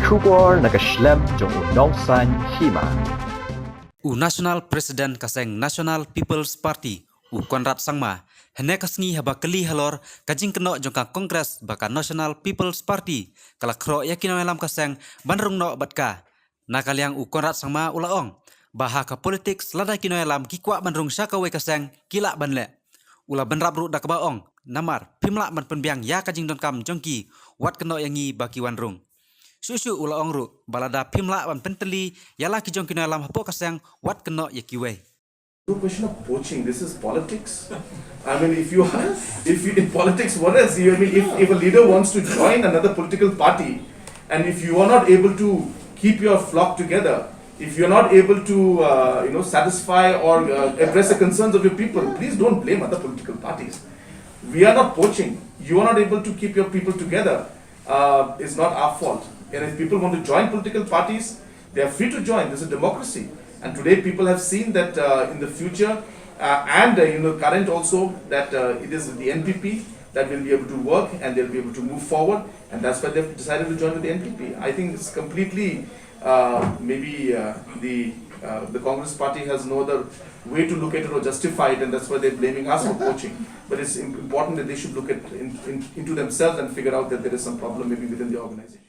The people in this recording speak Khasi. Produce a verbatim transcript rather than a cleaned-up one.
Khubor na ka shlem jong u Nongsaiñ Hima. U National President ka seng National People's Party, u Conrad Sangma, hynne ka sngi haba kylli halor ka jingkynnoh jong ka Congress ba ka National People's Party ka la khroh ïa ki nongïalam ka seng ban rung noh bad ka. Na ka liang u Conrad Sangma u la ong ba ha ka politics lada ki nongïalam ki kwah ban rung sha kawei ka seng ki lah ban leh. U la bynrap ruh da kaba ong, namar phim lah ban pynbiang ïa ka jingdonkam jong ki, wat kynnoh ïa ngi ba ki wan rung. Shuh shuh u la ong ruh ba lada phim lah ban pyntylli ïa la ki jong ki nongïalam hapoh ka seng, wat kynnoh ïa kiwei. No question of poaching. This is politics. I mean, if you are, if you, in politics, what else? You, I mean, if, if a leader wants to join another political party, and if you are not able to keep your flock together, if you're not able to, uh, you know, satisfy or uh, address the concerns of your people, please don't blame other political parties. We are not poaching. You are not able to keep your people together. Uh, it's not our fault. And if people want to join political parties, they are free to join. This is a democracy. And today people have seen that uh, in the future uh, and uh, in the current also that uh, it is the N P P that will be able to work and they'll be able to move forward. And that's why they've decided to join with the N P P. I think it's completely uh, maybe uh, the uh, the Congress party has no other way to look at it or justify it, and that's why they're blaming us for poaching. But it's im- important that they should look at in, in, into themselves and figure out that there is some problem maybe within the organization.